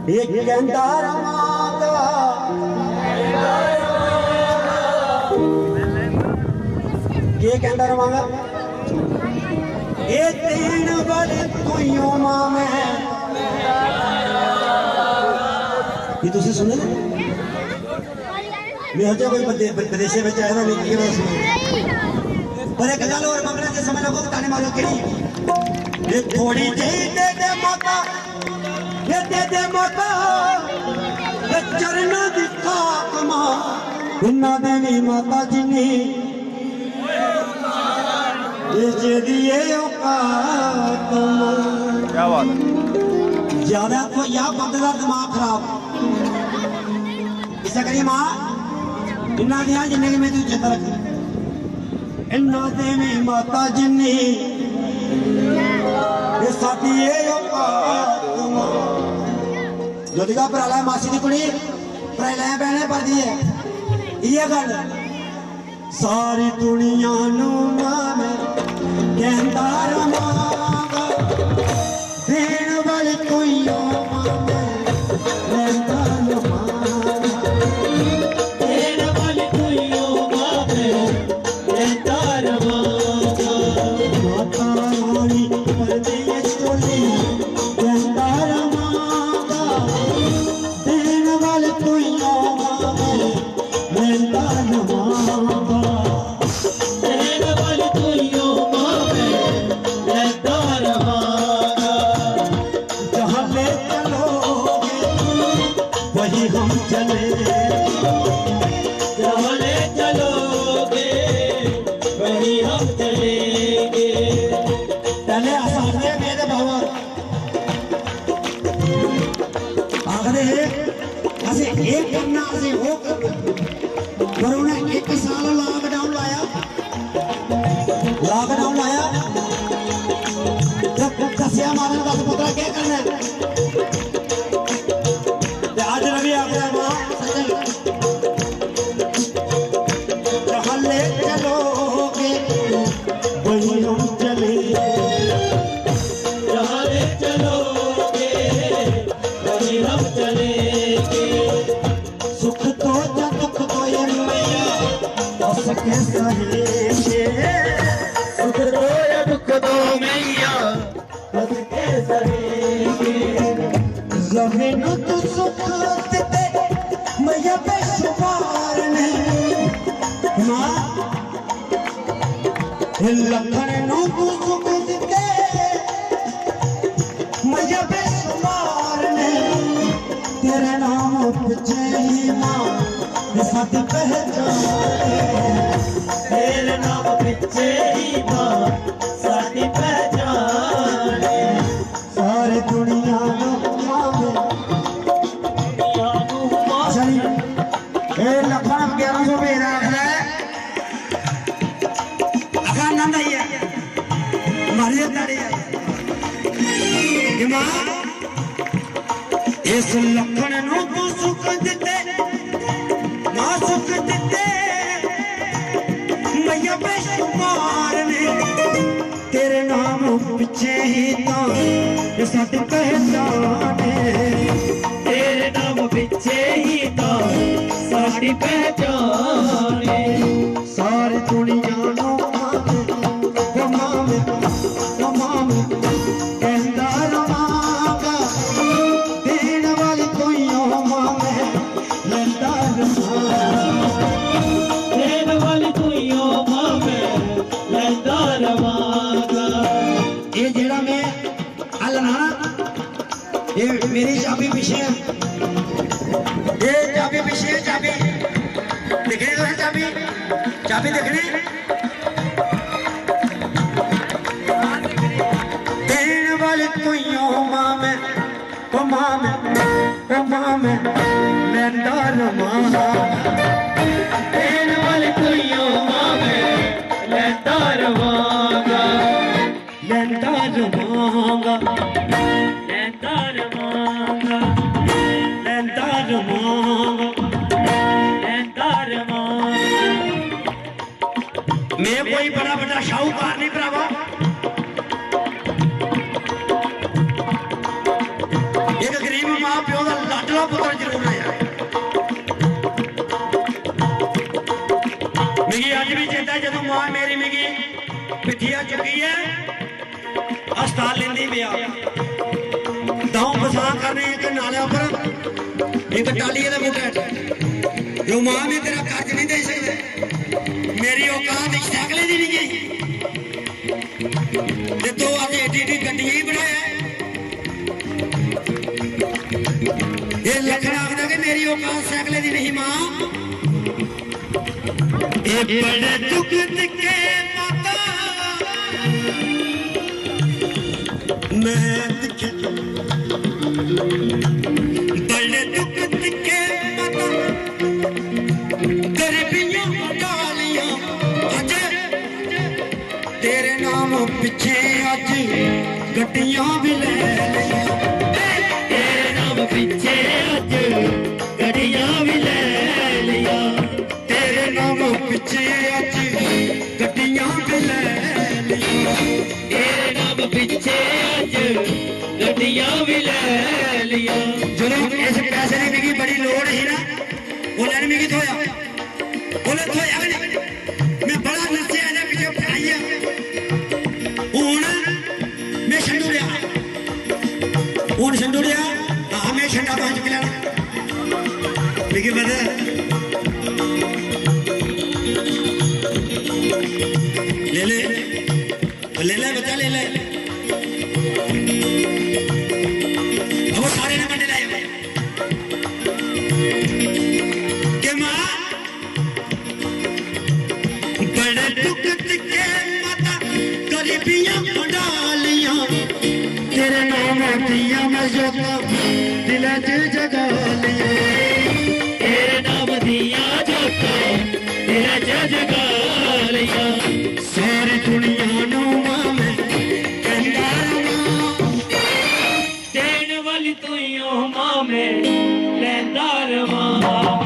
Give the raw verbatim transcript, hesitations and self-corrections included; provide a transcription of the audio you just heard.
ये कहंदा रवांगा। ये कहंदा रवांगा। ये देन वाली तुइयों मां मैं। ये तुसी सुने ना? मैं सोचा कोई बदे-, बद-, विदेशे में आया ना, मैं की सुनो। पर एक गल और मंगना, जिस समय लोगों ताने मारो केड़ी। ये थोड़ी जही दे दे माता, ये दे दे माता, ये चरणा दी खाक मां। इन्ना देनी माता जिन्नी, ये जेदी ये औकात मां। क्या बात है। ज्यादा तो या बंदे दा दिमाग खराब। इस्सै करियै मां, इन्ना देआं जिन्ने की मैं तुगी चेता रख। इन्ना देनी माता जिन्नी, ये साथी ये औकात मां। जोतिका भ्राला मासी दी कुड़ी, भ्राला भैने पढ़दी ऐ। इ'यै गल्ल। सारी दुनिया नू मां मैं कहंदा रवांगा, देन वाली तुइयों मां मैं लैंदा रवांगा। देन वाली तुइयों मां मैं लैंदा रवांगा। माता रानी परदेस चली कहंदा रवांगा, देन वाली तुइयों मां मैं लैंदा रवांगा। देन वाली तुइयों मां मैं लैंदा रवांगा। जहां ले चलोगे वही हम चले। जहां ले चलोगे वही हम चलेंगे। पहले अस आखदे हे, मेरे बाबा आखदे हे, असें एह् करना, असें ओह् करना। पर उ'नें इक साल lockdown लाया, lockdown लाया, ते दस्सेआ माता ने, "दस पुत्तरा केह् करना ऐ?" ते अज्ज रवि आखदा, "मां, सच्चें, जहां ले चलोगे, वही हम चलेंगे।" जहां ले चलोगे, वही हम चलेंगे। सुख दो या दुख दो ये मैया, हंस के सहेजे। सुख दो या दुख दो मैया, हंस के सहेजे। रवि नू तू सुख दिते, मैया बेशुमार ने। मां, हे लखन नू तू सुख दिते, मैया बेशुमार ने। तेरे नाम पिछे ही मां साडी पहचान है। तेरे नाम पिछे ही मां साडी पहचान है। सारी दुनिया नू मां मैं, दुनिया नू मां। अच्छा जी, ए लखन ग्यारह सौ भेद आखदा है। अखा आनंद आई है, मारिए ताड़ियां। कि मां, इस लखन नू तू सुख दिते, मां सुख दिते, मैया बेशुमार ने। तेरे नाम पिछे ही तां ये साडी पहचान है। तेरे नाम पिछे ही तां साडी पहचान है। सारी दुनिया नू मां मैं, ओ मां मैं, ओ मां मैं कहंदा रवांगा। देन वाली तुइयों मां मैं लैंदा रवांगा। देन वाली तुइयों मां मैं लैंदा रवांगा। ये जेड़ा मैं हलना ना, ये मेरी चाबी पीछे है। ये चाबी पीछे है, चाबी। दिखनी तुसें चाबी? चाबी दिखनी? देन वाली तुइयों मां मैं, ओ मां मैं, ओ मां मैं, लैंदा रवांगा। देन वाली तुइयों मां मैं, लैंदा रवांगा। लैंदा रवांगा, लैंदा रवांगा, लैंदा रवांगा, लैंदा रवांगा। मैं कोई बड़ा बड़ा शाहूकार नहीं भरावा, ऐ, अस्पताल लेंदी पेआ। द'ऊं बसां करने, इक नाले उप्पर, इक टालिये दे बूह्टे च। जो मां, में तेरा कर्ज नहीं देई सकदे, मेरी औकात इक सैकले दी नहीं गई, ते तू अज्ज एड्डी एड्डी गड्डियां ही बनाया। ये लखन आखदा कि मेरी औकात सैकले दी नहीं मां। ए बड़े दुख दिखे माता, मैं दिखे बड़े दुख दिखे माता, गरीबियां डालियां अज तेरे नाम पिछे अज गड्डियां भी ले लिया। तेरे नाम पिछे अज गड्डियां भी ले लिया। तेरे नाम पिछे अज गड्डियां भी ले लिया। तेरे नाम पिछे अज गड्डियां भी ले लिया। ਜਦੋਂ इस पैसे की मिगी बड़ी लोड़ ही ना, उसलै मिगी थ्होया। उसलै थ्होया गै नहीं। मैं बड़ा नस्सेआ, एह्दे पिच्छे पढ़ाइया। हून मैं छंडू रेहा। हून छंडू रेहा। हां, मैं छंडा तुसें चुक्की लैना। मिगी पता ऐ। ले ले, ले ले बच्चा, ले ले। अब सारे ने बंडे लाए। के मां बड़े दुख दिखे माता, गरीबियां उंडालियां। तेरे नाम दियां मैं जोतां दिल च जगा लियां। तेरे नाम दियां जोतां दिल च जगा लियां। सारी दुनिया नू मां मैं कहंदा रवां। देण वाली तू ही ओ मां, मैं लैंदा रवां।